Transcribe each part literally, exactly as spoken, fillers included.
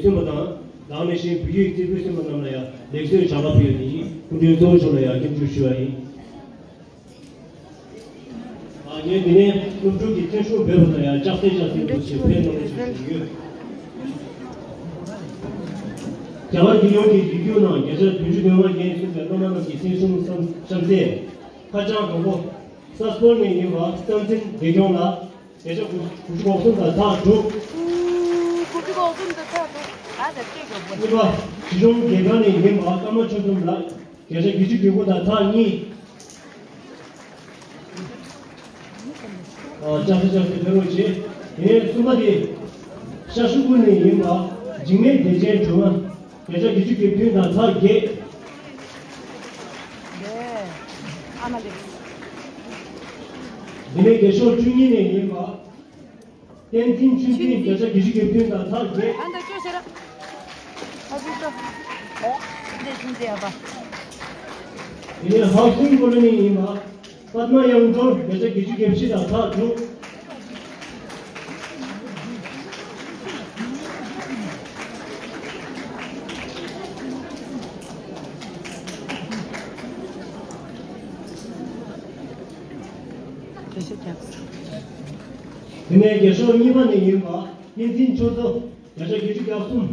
གསོན་པ་དང་། ལག་ནས་བཞིན་བོད་ཡིག་རྩེ་ཕུད་གསོན་པ་རྣམས་ལ་ཡང་ལེགས་གསོལ་ཕྱག་འཁར་ཕུལ་ཡོད་དེ་ཡིན། སྐུ་མགྲོན་གཙོ་བོ་མཆོག་ལ་ཡང་སྐྱབས་འཇུག་ཞུ་བ་ཡིན། ཨ་ངས་འདི་ནས་སློབ་ཕྲུག་གི་མཚན་སྲུང་འབོད་པ་དང་ཡང་ལྕགས་རྩལ་ལྕགས་རྩལ་འདུག་ཅེས་ཕན་གནང་ཞུ་བཞིན་ཡོད། རྒྱ་གར་རྒྱལ་ཡོངས་ཀྱི་ཡིག་རྒྱུགས་ནང་བརྒྱ་ཆ་བདུན་ཅུ་དོན་ལྔ་རྒྱན་ཚུད་པའི་སློབ་མ་རྣམས་ཀྱི་མཚན་སྲུང་གཤམ་གསལ། ཁ་བྱང་དང་པོ། ས་སྤོལ་ནས་ཡིན་པ་བསྟན་འཛིན་བདེ་སྐྱོང་ལགས། བརྒྱ་ཆ་དགུ་བཅུ་གོ་གསུམ་དང་ཚེག་དྲུག་དགུ་བཅུ་གོ་གསུམ་དང་ཚེག་དྲུག་ཨ་ཙི་སྐད་ཤོར་པོ། གཉིས་པ། གཞིས་གྲོང་དགེ་ཐང་ནས་ཡིན་པ་ཀརྨ་ཆོས་འཛོམས་ལགས། བརྒྱ་ཆ་བརྒྱད་ཅུ་གྱ་དགུ་དང་ཚེག་གཉིས། ཨ་ལྕགས་རྩལ་ལྕགས་རྩལ་ཕེབས་རོགས་བྱེད། ངས་གསུམ་པ་དེ། ཤར་ཤུ་ཀུན་ནས་ཡིན་པ་འཇིགས་མེད་བདེ་ཆེན་སྒྲོལ་མ། བརྒྱ་ཆ་བརྒྱད་ཅུ་གྱ་བདུན་དང་ཚེག་བརྒྱད། ཨ་མ་ལེ། འདི་ནས་རྒྱ་ཤོག་བཅུ་གཉིས་ནས་ཡིན་པ། བསྟན་འཛིན་ཆོས་འཛིན། བརྒྱ་ཆ་བརྒྱད་ཅུ་གྱ་བདུན་དང་ཚེག་བརྒྱད། ཨ་མདའ་ཅོ་ཤེ་ར། ཨ་ཅོ་ཅོ། ཨོ། འདི་ཆུང་ཙེ་ཡ་པ། འདི་ནས་ཧའུ་སིང་ཀོ་ལོ་ནི་ཡིན་པ། པདྨ་དབྱངས་སྒྲོལ། བརྒྱ་ཆ་བརྒྱད་ཅུ་གྱ་བཞི་དང་ཚེག་དྲུག་དེ་ནས་རྒྱ་ཤོག་གཉིས་པ་ནས་ཡིན་པ། བསྟན་འཛིན་ཆོས་མཚོ། བརྒྱ་ཆ་བརྒྱད་ཅུ་གྱ་གསུམ།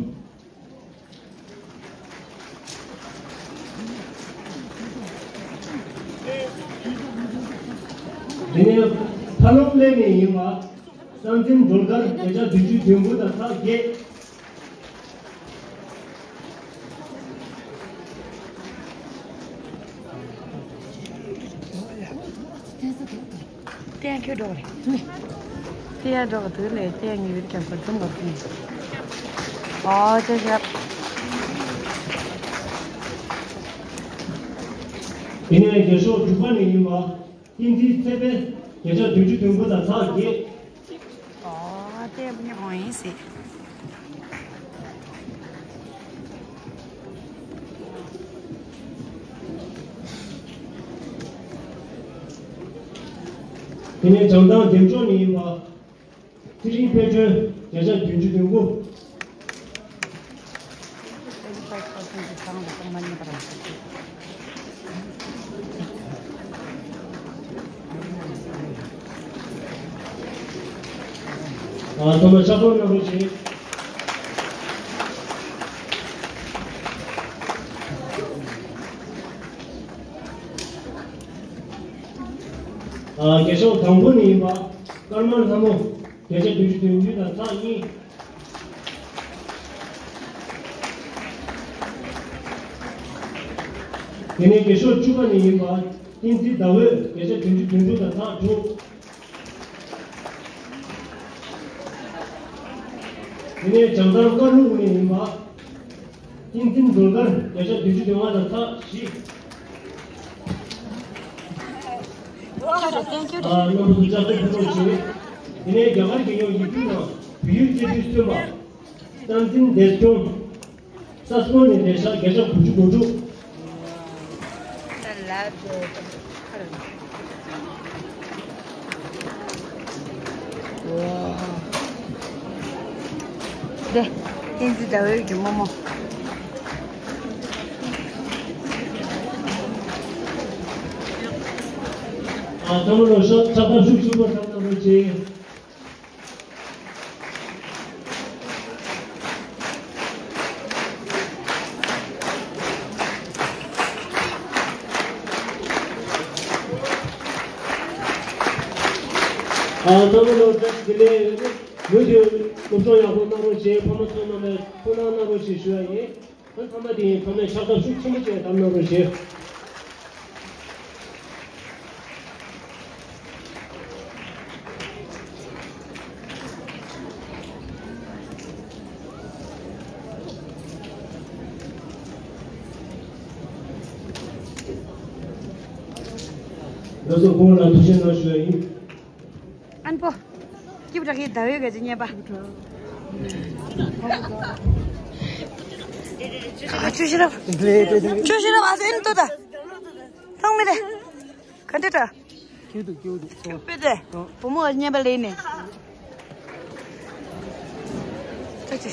དེ་ནས་ཕ་ལོང་གླེ་ནས་ཡིན་པ། བསྟན་འཛིན་སྒྲོལ་དཀར། བརྒྱ་ཆ་བདུན་ཅུ་དོན་དགུ་དང་ཚེག་བརྒྱད། བསྟན་ཁྱོད་འགྲོ་བ་རེད། བསྟན་འགྲོ་བ་དུས་ལས་བསྟན་ངེས་པའི་རྒྱབ་ཁར་འཛུམ་པ་ཕུལ། ཨོ་ཅེ་ཞབས། དེ་ནས་རྒྱ་ཤོག་དྲུག་པ་ནས་ཡིན་པ། བསྟན་འཛིན་ཚེ་དཔལ། བརྒྱ་ཆ་བདུན་ཅུ་དོན་དགུ་དང་ཚེག་བརྒྱད། ཨོ་དེ་མི་འོང་ཡིན་སྲིད། དེ་ནས་བྱང་ཐང་འདེམས་ཤོག་ནས་ཡིན་པ། ཚེ་རིང་དཔལ་སྒྲོན། བརྒྱ་ཆ་བདུན་ཅུ་དོན་དགུ། ཨ་ཚང་མ་ཕྱག་རོགས་གནང་རོགས་བྱེད། ཨ་རྒྱ་ཤོག་དང་པོ་ནས་ཡིན་པ། ཀརྨ་ལྷ་མོ། བརྒྱ་ཆ་བདུན་ཅུ་དོན་བདུན་དང་ཚེག་གཉིས། དེ་ནས་རྒྱ་ཤོག་བཅུ་པ་ནས་ཡིན་པ། བསྟན་འཛིན་ཟླ་འོད། བརྒྱ་ཆ་བདུན་ཅུ་དོན་དྲུག་དང་ཚེག་དྲུག། དེ་ནས་བྱང་ཐང་ཀར་ལུག་ནས་ཡིན་པ། བསྟན་འཛིན་སྒྲོལ་དཀར། བརྒྱ་ཆ་བདུན་ཅུ་དོན་ལྔ་དང་ཚེག་བཞི། ཨ་རྣམ་པ་ཚོ་ལྕགས་རྟ་ཕུལ་རོགས་བྱེད། དེ་ནས་རྒྱ་གར་རྒྱལ་ཡོངས་ཡིག་རྒྱུགས་ནང་བོད་ཡིག་རྩེ་ཕུད་སོན་པ། བསྟན་འཛིན་བདེ་སྐྱོང་། ས་སྐོར་ནས་ལས་ཤག་བརྒྱ་ཆ་དགུ་བཅུ་གོ་དྲུག། དེ་བསྟན་འཛིན་ཟླ་འོད་ཀྱི་རྨོ་མོ། ཨ་ཚང་མ་ལོ་ཤོག་ཕྱག་ཐབས་ཤུགས་ཆེན་པོ་བཏང་གནང་རོགས་བྱེད། ཨ་ཚང་མ་ལོ་བཀྲ་ཤིས་བདེ་ལེགས། མུ་མཐུད་སློབ་སྦྱོང་ཡག་པོ་གནང་རོགས་བྱེད། ཕ་མ་ཚོ་རྣམས་ལ་ཐུགས་སྣང་གནང་རོགས་ཞེས་ཞུ་ཡ་ཡིན། ད་ཚང་མ་དེ་ཡིན། ཚང་མས་ཕྱག་ཐབས་ཤུགས་ཆེན་པོ་བྱས་བཏང་གནང་རོགས་བྱེད། ལགས་སོ། ཁོང་ལ་ཐུགས་རྗེ་གནང་ཞུ་ཡ་ཡིན། ཨན་པོ། སྐྱིབ་བྲག་གི་ཟླ་འོད་ག་ཅི་ཉན་པ། ཨ་ཆུ་ཤི་རབ། ཆུ་ཤི་རབ་ཨ་ཟེ་ཨིན་ཏོ་ད། ཐང་མི་རེ། ག་འདྲ་འདྲ། སྐྱིད་འདུག་སྐྱིད་འདུག་སྐྱིད་པོ་དེ། བུ་མོ་ཉན་པ་ལེན་ནས། ད་ཅི།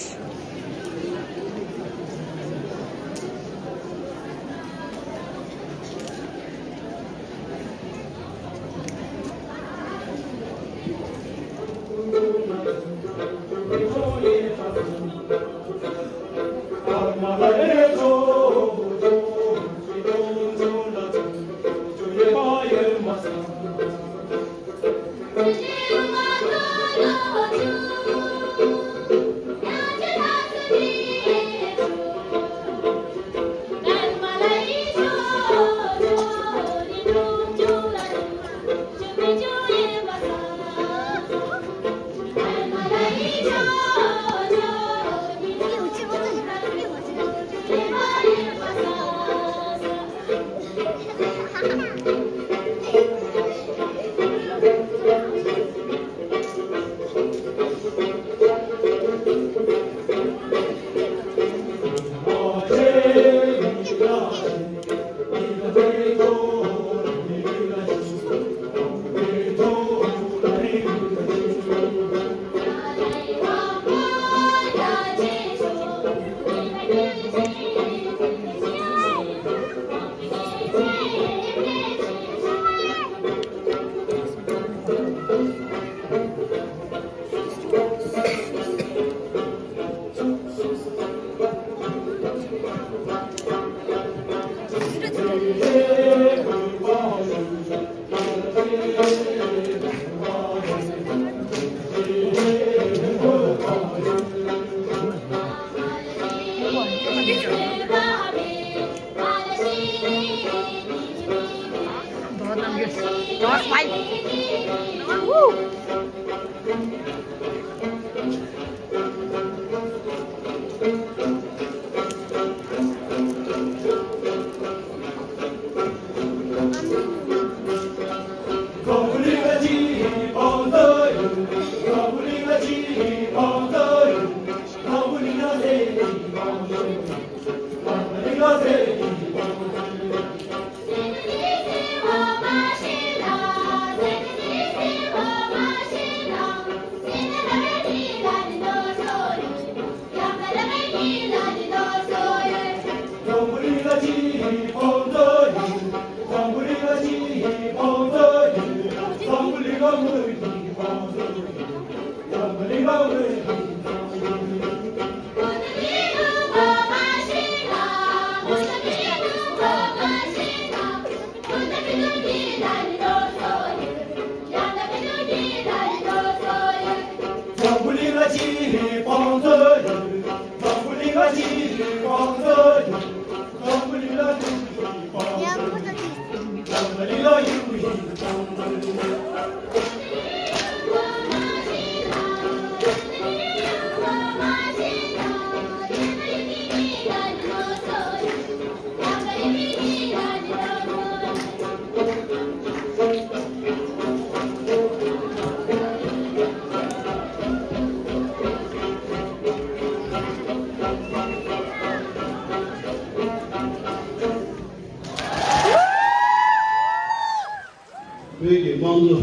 བོད་ཀྱི་དམངས་གཙོ་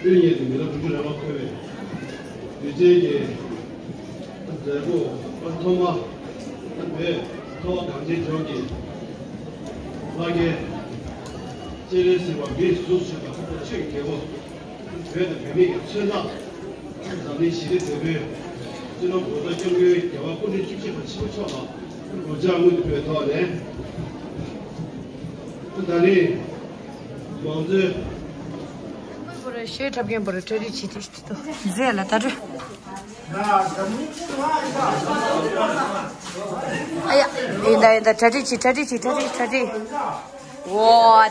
དབུ་བརྙེས་ཏེ་མི་ལོ་དྲུག་ཅུ་རེ་བ་འཁོར་བའི་དུས་ཆེན་གྱི་མཛད་སྒོ་ཐོག་མ། བོད་མཐོ་སྒང་ཆེན་ལྗོངས་ཀྱི་ལྷ་སྐལ་སྤྱན་རས་གཟིགས་དབང་མིའི་གཟུགས་བྱོན་པ་ཆོས་ཀྱི་རྒྱལ་པོ། བོད་དང་བོད་མིའི་མཚོན་རྟགས། འཛམ་གླིང་ཞི་བདེ་དོན་ལུས། སྤྱི་ནོར་༸གོང་ས་༸སྐྱབས་མགོན་རྒྱལ་བ་སྐུ་ཕྲེང་བཅུ་བཞི་པ་ཆེན་པོ་མཆོག་ལ་སྒོ་ལྕགས་སྔོན་དུ་ཕུལ་ཐོག་ནས། ད་རེས་མང་གཙོའི་བོར་ཤེས་འཁྲབ་མཁན་བོར་གྲ་སྒྲིག་བྱེད་དུས་ཤིག་ཏུ་མཛད་ལ་ད་དྲོད། ཨ་ཡ། ཡིན་ད་ཡིན་ད། གྲ་སྒྲིག་བྱེད། གྲ་སྒྲིག་བྱེད། གྲ་སྒྲིག་གྲ་སྒྲིག་འོ་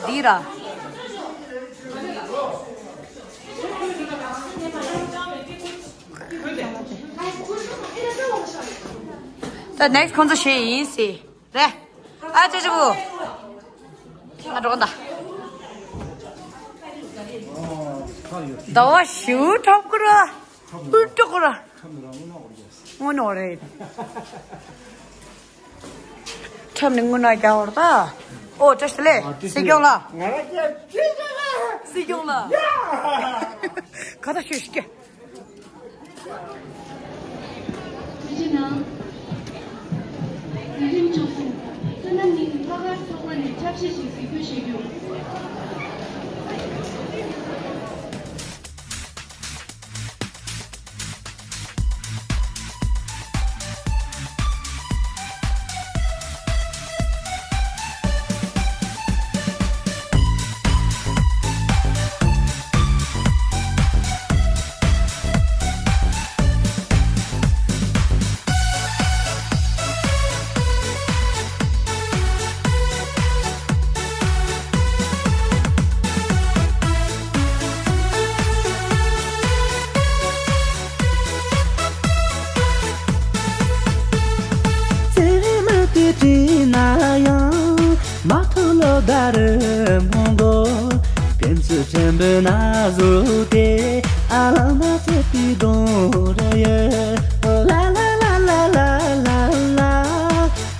འདི་ར། ད་ནེགསི་ཁོང་ཚོ་ཞེས་ཡིན་སི་རེད། ཨ་ཅེ་ཅེ་བུ། ང་འགྲོ་གི་ད། ཟླ་བ་ཞུ་ཁྲབ་ཀུ་ར། ཨུ་ཏྲ་ཀུ་ར། དངོས་གནས་རེད། ཁྲབ་ནི་དངོས་གནས་རྒྱག་བར་ད། ཨོ་བཀྲ་ཤིས་བདེ་ལེགས། སྲིད་སྐྱོང་ལགས། སྲིད་སྐྱོང་ལགས། ག་ད་ཤོད་ཤིག་གེ། ཐུགས་རྗེ་གནང་། འཛིན་རིམ་ཚོགས་གཙོ་བསོད་ནམས་གླིང་ལྷག་དཀར་ཚོགས་པ་ནས་ཆབ་སྲིད་ཞིག་གཟིགས་འབུལ་ཞུ་རྒྱུ། བུ་ན་བཟོ་དེ་ཨ་ལ་མ་ཚེ་པི་དོང་ར་ཡ། ཨོ་ལ་ལ་ལ་ལ་ལ་ལ་ལ།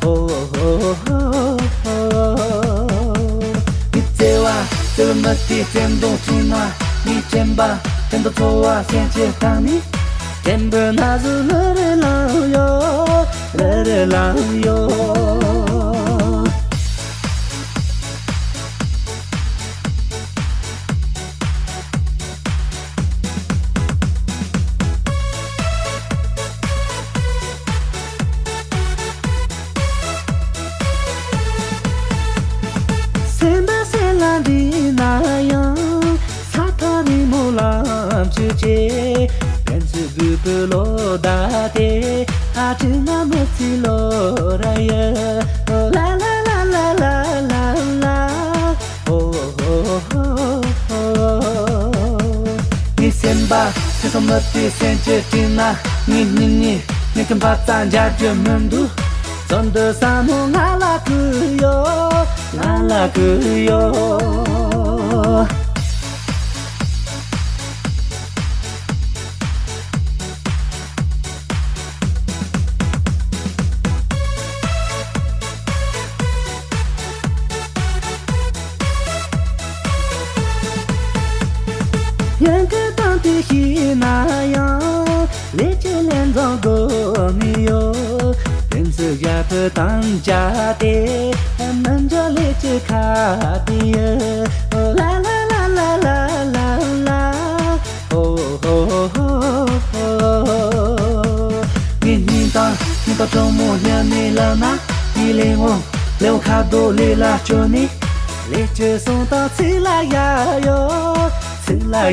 ཨོ་ཧོ་ཧོ་ཧོ། ངའི་བརྩེ་བ་བརྩེ་བ་མི་དེ་བརྩེ་དུང་ཁྲིད་ན། ངའི་དྲན་པ་དྲན་དུ་འཚོ་བ་སེམས་ཀྱི་གཏམ་ནི། བསྟན་པའི་ན་ཟུག་ལ་རེ་ལང་ཡོད། ལ་རེ་ལང་ཡོད། སེམས་པ་སེམས་ལ་འདྲིས་ན་ཡང་། ས་ཐག་རིང་མོ་ལམ་ཆུ་ཆེ། ཕན་ཚུན་སྦུག་པའི་ལོ་ཟླ་དེ། ཨ་དྲི་ང་མི་ཚེ་ལོ་ར་ཡ། ལ་ལ་ལ་ལ་ལ་ལ་ལ། ཨོ་ཧོ་ཧོ་ཧོ། ངའི་སེམས་པ་ཚེ་སྲོག་མི་དེའི་སེམས་ཀྱི་དྲིན་ན། ངའི་སྙིང་ཉེ་ངའི་ཀུན་པ་ཙམ་འཇགས་རྒྱུ་མི་འདུག་བཙོན་དུ་ས་མོ་ང་ལ་བསྐུར་ཡོད། ང་ལ་བསྐུར་ཡོད། ཡང་ཁ་བཏང་དུས་ཤེས་ན་ཡང་། ལས་ཀྱི་ལན་འཛོམས་དགོས་ནི་ཡོད། དེང་སུ་ཞབས་ཕུ་བཏང་བྱ་དེ། མི་འཇོག་ལས་ཀྱི་ཁ་དེ་ཡོད། ལ་ལ་ལ་ལ་ལ་ལ། ཨོ་ཧོ་ཧོ་ཧོ། ངའི་སྙིང་གཏམ་སྙིང་གཏམ་དྲང་མོ་སྙན་ནས་ལབ་ན། ངའི་ལས་ངོ་ལས་འོ་ཁ་རྡོ་ལས་ལ་བཅོལ་ནས། ལས་ཀྱི་སོང་དང་ཚིག་ལ་ཡ་ཡོད། ཚིག་ལ་ཡ་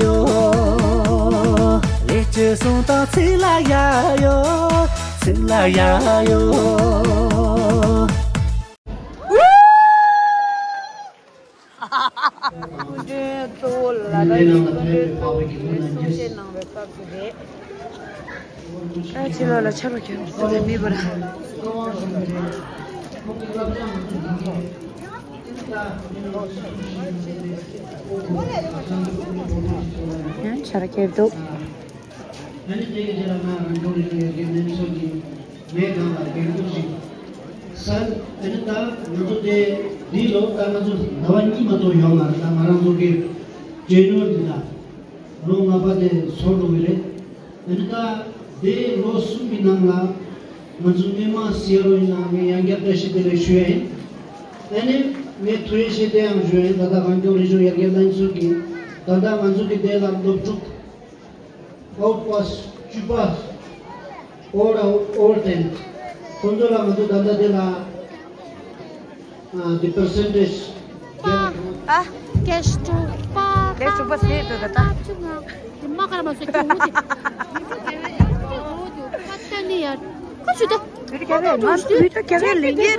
ཡོད། ལས་ཀྱི་སོང་དང་ཚིག་ལ་ཡ་ཡོད། ཚིག་ལ་ཡ་ཡོད། སྐུ་མགྲོན་གཙོ་བོ་ལ་དྭགས་ཀྱི་སྐུ་མགྲོན་གཙོ་བོ་གསུང་བཤད་གནང་བའི་སྐབས་སུ་རེད། ཨ་ཕྱི་ལོགས་ལ་ཆར་པ་ཁྱོན་དུ་མི་བར། ཡང་ཆར་ཁྱེར་འདུག་ཨ་ནི་དེ་གི་རྗེས་ལ་ང་རང་སྐྱོང་རིག་གནས་ཀྱི་ནེམ་སོགས་ཀྱི་ངས་གང་ལ་འགན་འཁུར་ཞིག་སར། ཨ་ནི་ད་ང་ཚོ་དེ་འདི་ལོ་ད་ང་ཚོ་ཟླ་བ་གཉིས་མ་གཏོགས་ཡོད་མ་རེད། ད་ང་རང་ཚོ་གི་གྲོས་མོལ་འདི་ད་ལོ་ལྔ་པ་དེ་ཚོགས་འགྲོ་གི་རེད། ཨ་ནི་ད་དེ་ལོ་གསུམ་གྱི་ནང་ལ་ང་ཚོ་མི་མང་སེར་རོ་ཡིན་ན་ངས་ཡང་བསྐྱར་བཀྲ་ཤིས་བདེ་ལེགས་ཞུ་ཡ་ཡིན། ཨ་ནི་ངས་ཐུགས་རྗེ་ཆེ་དེ་ཡང་ཞུ་ཡ་ཡིན། ད་ལྟ་གངས་ལྗོངས་རིག་གཞུང་ཡར་རྒྱས་ལྷན་ཚོགས་ཀྱིས་ད་ལྟ་ང་ཚོ་གི་དེ་ལ་སློབ་ཕྲུག་Outpass བཅུ་པ། All out, all ten. ཁོང་ཚོ་ལ་ང་ཚོ་ད་ལྟ་དེ་ལ་ཨ་the percentage. ཨ། ཀེཤ་དྲུག་པ། ཀེཤ་དྲུག་པ་ཟེར་འདུག་ད་ལྟ། མ་ཁར་མ་སོ་ཀྱི་མུ་ཏི། ཁ་ཏ་ནི་ཡར། ཁ་ཆུ་ཏ། བི་ཏི་ཁ་རེ་ང་ཚོ་བི་ཏི་ཁ་རེ་ལེན་གྱི་ར།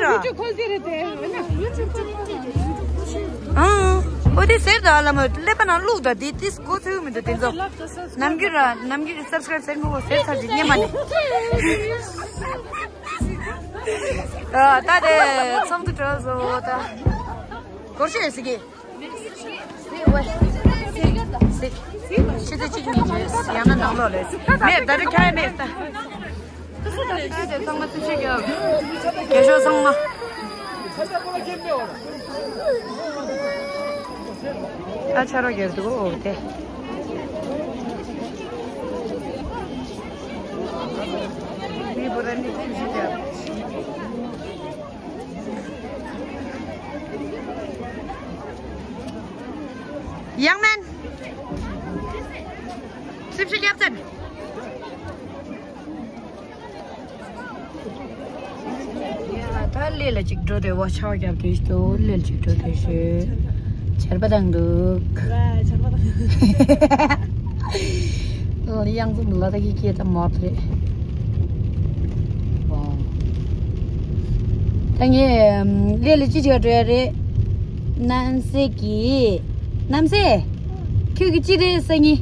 ཨང་། ཨོ་དེ་ཟེར་ད་ལ་མ་ཀླད་པ་ནང་བླུག་ད་དེ་དེ་གོ་ཚོད་མི་འདུག་དེ་ཚོ། ནམ་རྒྱུན་ར་ནམ་རྒྱུན་གྱི་སབ་སི་ཀ་རེབ་ཟེར་མི་འོ་ཟེར་ཚར་གྱི་སྙེ་མ་ནི། ཨ་ད་དེ་ཚོགས་འདུ་གྲོལ་སོང་ད། སྒོར་ཆེ་ཟིག་གི། ཟིག་ཝེ། ཟིག་ཟིག་ཕྱི་ཚེས་གཅིག་ཉིན་བྱས་ཡང་ན་ནང་ལོགས་ལས་མེད་ད་རེ་ཁྱ་ཡ་མེད་ད། ཚང་མ་ཚིག་ཆེ་གི་རྒྱལ་ཤོག་ཚང་མ། ཨ་ཆ་རོགས་རྒྱལ་འདུག་ཨོ་དེ། མི་བུ་ར་ནི་ཚིག་ཆེ་གི། ཡང་མན། སིབ་ཤི་རྒྱབ་ཙམ། ཡ་ད་ལས་ལ་ཅིག་འགྲོ་དེ་བ་ཆར་རྒྱབ་དེ་ཞུ་ལས་ཅིག་འགྲོ་དེ་ཞུ། ཆར་པ་དང་འདུག་ཆར་པ་དང་། ཡང་ཙམ་ལ་ད་གི་སྐད་ད་མོ་རེད། ད་ངས་ལས་ལ་ཅི་ཅིག་འགྲོ་ཡ་རེད། གནམ་སྲས་ཀྱི། གནམ་སྲས། ཁྱོད་ཀྱི་ཅི་རེད་སང་ཉིན།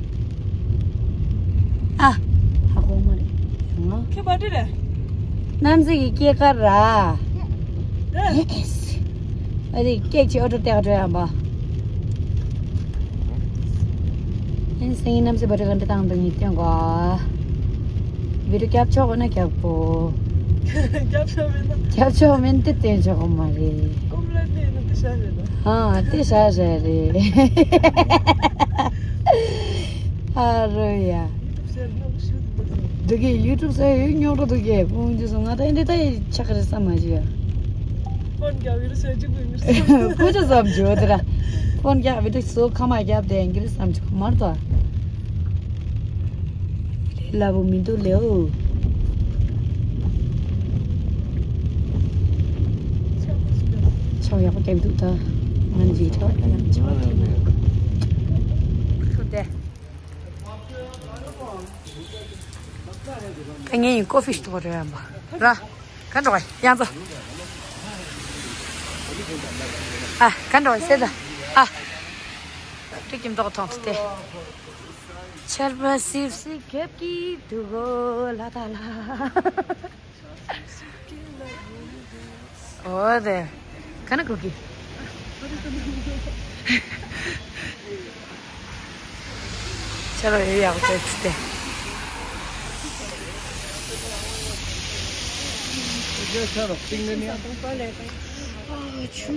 ཨ། ཧ་གོ་མ་རེད། ཡང་ང་། ཁྱོད་པ་ཏི་རེད། གནམ་སྲས་ཀྱི་སྐྱེས་སྐར་ར། ཨ་རེ་ཀེག་ཅིག་ཨོ་ཏོ་སྟེགས་འགྲོ་ཡ་འབའ། སེང་གེ་གནམ་སའི་བར་ག་འདྲ་བཏང་འདུག་ངས་སྟོན་གོ། བི་ཌིའོ་རྒྱབ་ཆོག་གོ་ན་རྒྱབ་གོ། རྒྱབ་ཆོག་མེད་ན། རྒྱབ་ཆོག་མེད་དེ་སྟོན་ཆོག་གོ་མ་རེད། ཀོམ་ལ་བལྟས་ན་དེ་ཤ་རེད་ད། ཨ་དེ་ཤ་ཤ་རེད། ཨ་རོ་ཡ། ཡུ་ཊུབ་ཟེར་ནོ་ཤུ་དུ་དུ། འདུག་གི་ཡུ་ཊུབ་ཟེར་ཡོད་རྙོག་དྲ་འདུག་གི་ཕུང་རྒྱུ་སོང་ང་ད་ཨེ་འདི་ད་ཡི་ཆག་གི་རེད་བསམ་མ་བྱུང་ཡ། ཕོན་རྒྱག་ཡུལ་ཟེར་གྱི་དགོས་ངེས། ཁོ་ཅི་བསམ་བྱུང་དེ་ར། ཕོན་རྒྱག་བི་ཌིའོ་སོ་ཁ་མ་རྒྱབ་དེ་ཨེ་འགི་རེད་བསམ་བྱུང་མར་ཏོ། ལ་བུ་མི་འདུག་ལེའུ། ཆོ་ཡག་པོ་བརྒྱབ་འདུག་ད། ང་འཇིགས་ཆོག་ཡང་ཆོག་ཐེངས་ནས། ཁོ་དེ། ད་ངས་ཡིན་ཀོ་ཕི་ཞིག་འཐུང་རེད་ཡང་པ་ར། ག་འགྲོ་བ་ཡང་ཚོ། ཨ་ག་འགྲོ་བ་སེ་ད། ཨ་ཏི་ཀིམ་ཏོག་ཐོང་ཏེ། ཆར་པ་སིབ་སིབ་རྒྱབ་ཀྱི་འདུག་གོ་ལ་ད་ལ། ཨོ་དེ། ག་ན་གོ་གི། ཆ་རོ་ཡོད་ཡག་པོ་བྱས་ཏེ། ཨ་ཆུ།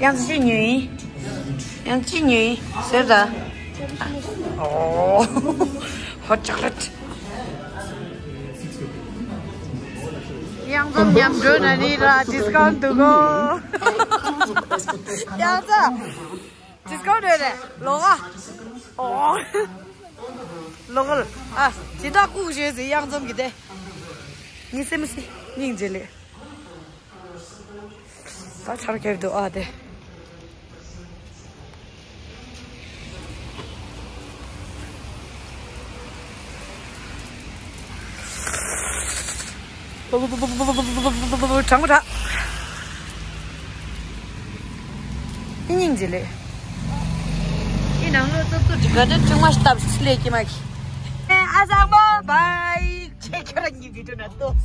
ཡང་ཅི་ཉོས་ཡིན། ཡང་ཅི་ཉོས་ཡིན་ཟེར་ད། ཨོ། ཧོ་ཅོག་ལེ་ཊི། ཡང་ཙམ་མཉམ་འགྲོ་ན་ནི་ར་ཌི་སི་ཀའུན་ཊི་འདུག་གོ། ཡང་ཙམ། ཌི་སི་ཀའུན་ཊི་རེད་ལོ་ག། ཨོ། ལོ་ག་ལ། ཨ། ཇི་ལྟར་ལྐུགས་བྱོས་ཟེར་གཡང་འཛོམས་ཀྱི་དེ། ངས་སེམས་སི་སྙིང་རྗེ་ལེ། ད་ཆར་ཁེབས་འདུག་ཨ་དེ། གྲང་མོ་དྲག་སྙིང་རྗེ་ལེ། ཨི་ནང་ལོ་ཙོག་ཙོག་ག་འདྲ་ཅུང་མ་སྟབས་ཤིག་ལས་ཀྱི་མ་གི། ཨ་ཟག་མོ་བའི་ཁྱེད་ཁྱོད་རང་གཉིས་བི་ཌིའོ་ན་ལྟོས།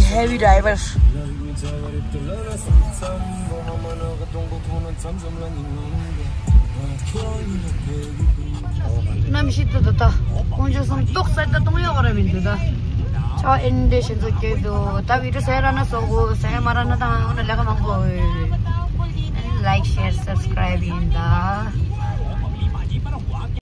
Heavy driver. གནམ་གཤིས་ཏུ་ད་ལྟ་དཀོན་མཆོག་གསུམ་ཏོག་ས་ད་གཏོང་ཡོད་ར་མི་འདུག་ད། ཆ་ཨེ་འདྲ་ཞིག་ཚོ་སྐྱོད་འདུག་ད་བི་ཌིའོ་གསན་ར་ན་སོག་གོ་གསན་མ་ར་ན་དང་འོ་ན་ལས་ཀ་མང་པོ་ཡོད། Like, share, subscribe ཡིན་ད།